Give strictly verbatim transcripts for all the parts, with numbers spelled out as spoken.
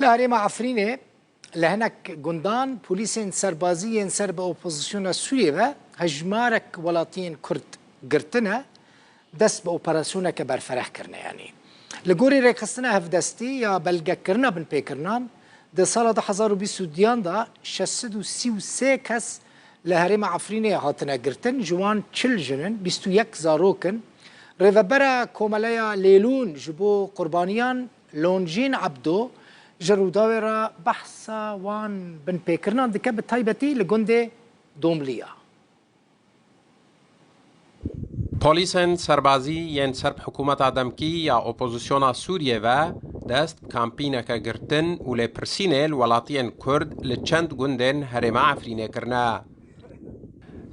Li herêma Efrînê li hinek gundan polîsên serbazî yên ser bi opozisyona Sûriyê ve hejmarek welatiyên Kurd girtine, dest bi operasyoneke berfereh kirine. Yanî li gorî rêxistina hevdestî ya belgekirina binpêkirinan, di sala du hezar û bîst û duyan de şeş sed û sî û sê kes li herêma Efrînê hatine girtin, ji wan çil jin in, bîst û yek zarok in. Rêvebera Komeleya Lêlûn ji bo qurbaniyan Lonjîn Ebdo ji Rûdawê re behsa wan binpêkirinan dike, bi taybetî li gundê Domliya. Polîsên serbazî yên ser bi hikûmeta demkî ya opozisyona Sûriyê ve dest bi kampîneke girtin û lêpirsînê li welatiyên Kurd li çend gundên herêma Efrînê kirine.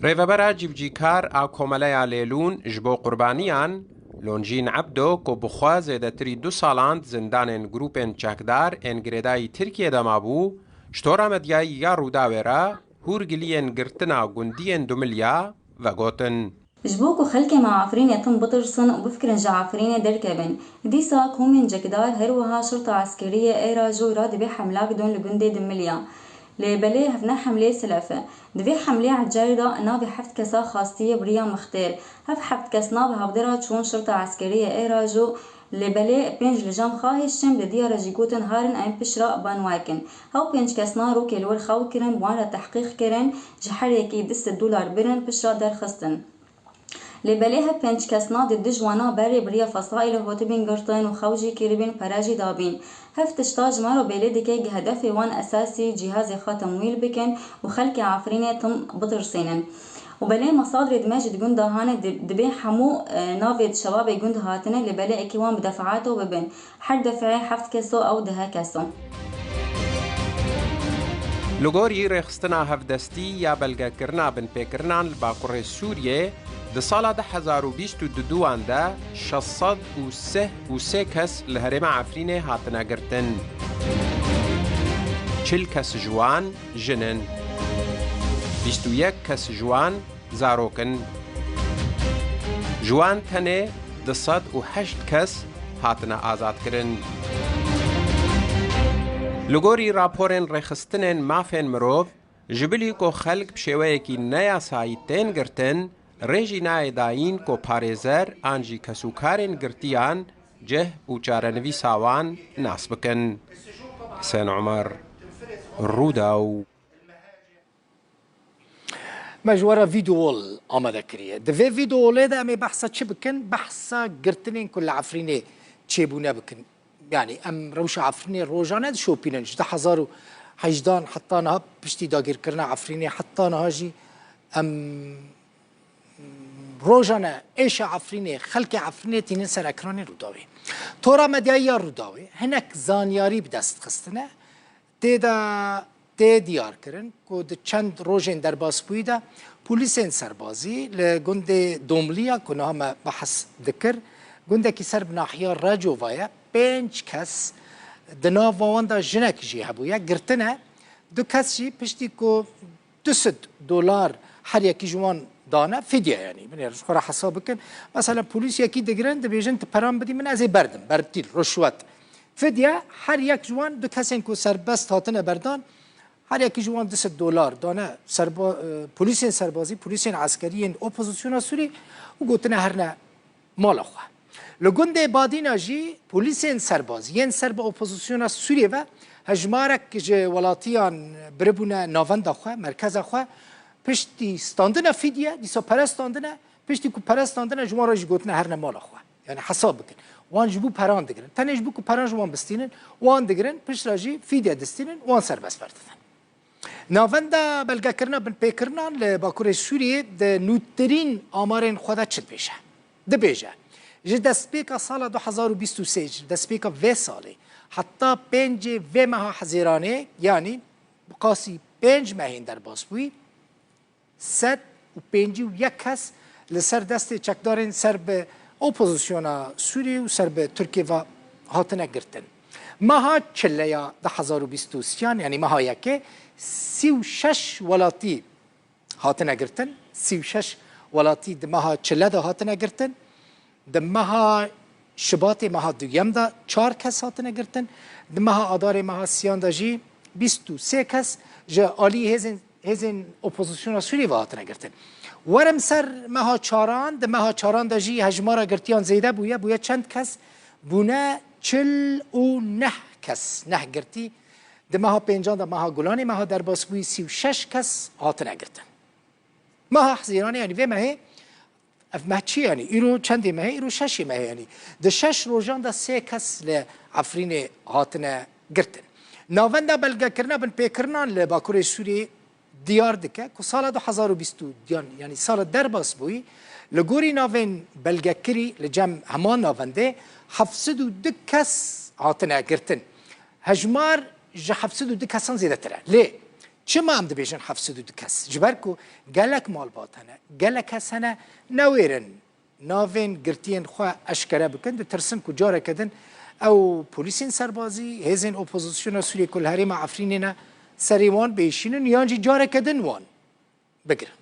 Rêvebera cîvcîkar a Komeleya Lêlûn ji bo qurbaniyan, Lonjîn Ebdo, ku bi xwe zêdetirî du salan di zindanên grûpên çekdar ên girêdayî Tirkiyê de mabû, ji tora medyayî ya Rûdawê re hûrgiliyên girtina gundiyên Dumilya vegotin. Ji bo ku xelkê me Efrînê tim bitirsin û bifikirin ji Efrînê derkevin, dîsa komên cekdar her wiha şirta eskerî yê Êrajo re divê hemla bidon li gundê Dimilya. Lê belê hevne hemlê silef e. Di vê hemlê Ecayî de navê heft kesa xastî yê bi riya Mixtêr. Hev heft kes nav hevdê re çûn şirta eskerî yê Êrajo, lê belê pênc li cem xahî şem li diya re jî gotin harin em pişt re ban we kin. Hew pênc kes na rokê li wir xew kirin, bi wan re tehqîq kirin, ji her yekî du sed dolar birin, pişt re derxistin. Lê belê hev pênc kes na di du ji wana berê bi riya fesaîlê hatibîn girtin û xew jî kiribîn, pere jî dabîn. Hev tişta ji me re belê dike ku hedefê wan esasî cîhazê xwe temwîl bikin û xelkê Efrînê tim bitirsînin. Û belê mesadrê di me jî di gund de hane, di-, dibê hemû, e, navê şebabê gund hatine, lê belê eke wan bi defeato bibin. Her defeê heft keso ew deh keso. Li gorî rêxistina hevdestî ya belgekirina binpêkirinan li Bakurê Sûriyê, di sala du hezar û bîst û duduan de şeş sed û sih û sê kes li herêma Efrînê hatine girtin. Çil kes ji wan jin in. Bîst û yek kes ji wan zarok in. Ji wan tenê du sed û heşt kes hatine azadkirin. Li gorî raporên rêxistinên mafên mirov, ji bilî ku xelk bi şêweyekî neyasayî tên girtin, rê jî nayê dayîn ku parêzer an jî kesûkarên girtiyan cih û çarenivîsa wan nas bikin. Husên Omer, Rûdaw. Me ji we re vîdeowol amade kiriye. Di vê vîdeowolê de em ê behsa çi bikin? Behsa girtinên ku li Efrînê çêbûne bikin. Yanî em rewşa Efrînê rojane dişopînin. Ji du hezar û hejdan heta niha, piştî dagirkirina Efrînê heta niha jî em rojane êşa Efrînê, xelkê Efrînê tînin ser ekranê Rûdawê. Tora medyayî ya Rûdawê hinek zanyarî bi dest xistine. Tê de tê diyar kirin ku di çend rojên derbasbûyî de polîsên serbazî li gundê Domliya ku niha me behs dikir, gundekî ser bi nahiya Racova ye, pênc kes, di nava wan de jinek jî hebûye, girtine. Du kes jî piştî ku du sed dolar her yekî ji wan dane, fidye, yanî binêrin ji xwe re hesab bikin. Mesela polîs yekî digirin, dibêjin tu peran bidî min, ez ê berdim, bertîl, ruşwet. Fidye, her yek ji wan, du kesên ku serbest hatine berdan, her yekî ji wan du sed dolar dane serba-, e, polîsên serbazî, polîsên eskerî yên opozisyona Sûrî û gotine herne mala xwe. Li gundê Badîna jî polîsên serbazî yên ser bi opozisyona Sûriyê ve hejmarek ji welatiyan biribûne navenda xwe, merkeza xwe, piştî standina fidye, dîsa pere standine, piştî ku pere standine ji wan re jî gotine herne mala xwe. Yani hesab bikin. Wan ji bo peran digirin. Tenê ji bo ku peran ji wan bistînin, wan digirin, pişt re jî fîdye distînin, wan serbest berdidin. Navenda belgekirina binpêkirinan li Bakurê Sûriyê di nûtirîn amarên xwe de çi dibêje? Dibêje, ji destpêka sala du hezar û bîst û sê, ji destpêka vê salê heta pêncê vê meha Hezêranê, yanî bi qasî pênc mehên derbas bûyî, sed û pêncî û yek kes li ser destê çekdarên ser bi opozisyona Sûrî û ser bi Tirkiyê ve hatine girtin. Meha Çile ya du hezar û bîst û sêyan, yanî meha yekê, sî û şeş welatî hatine girtin. Sî û şeş welatî di meha Çile de hatine girtin. Di meha Şibatê meha duyem de çar kes hatine girtin. Di meha Adarê meha siyan de jî bîst û sê kes ji alî hêzên, hêzên opozisyona Sûriyê ve hatine girtin. Werim ser meha çaran, di meha çaran de jî hejmara girtiyan zêde bûye, bûye çend kes? Bûne çil û neh kes, neh girtî. Di meha pêncan de, meha Gulanê, meha derbasbûyî sî û şeş kes hatine girtin. Meha Hezîranê, yanî vê mehê, ev meh çi yanî? Îro çendê mehê? Îro şeşê mehê yanî. Di şeş rojan de sê kes li Efrînê hatine girtin. Navenda belgekirina binpêkirinan li Bakurê Sûriyê diyar dike ku sala du hezar û bîst û diyan, yanî sala derbasbûyî, li gorî navên belgekirî li cem heman navendê heft sed û du kes hatine girtin. Hejmar ji heft sed û du kesan zêdetir e. Lê çima em dibêjin heft sed û du kes? Ji ber ku gelek malbat hene, gelek kes hene, newêrin navên girtiyên xwe eşkere bikin, ditirsin ku careke din ew polîsên serbazî, hêzên opozisyona Sûriyê ku li herêma Efrînê ne, serê wan biêşînin yan jî careke din wan bigirin.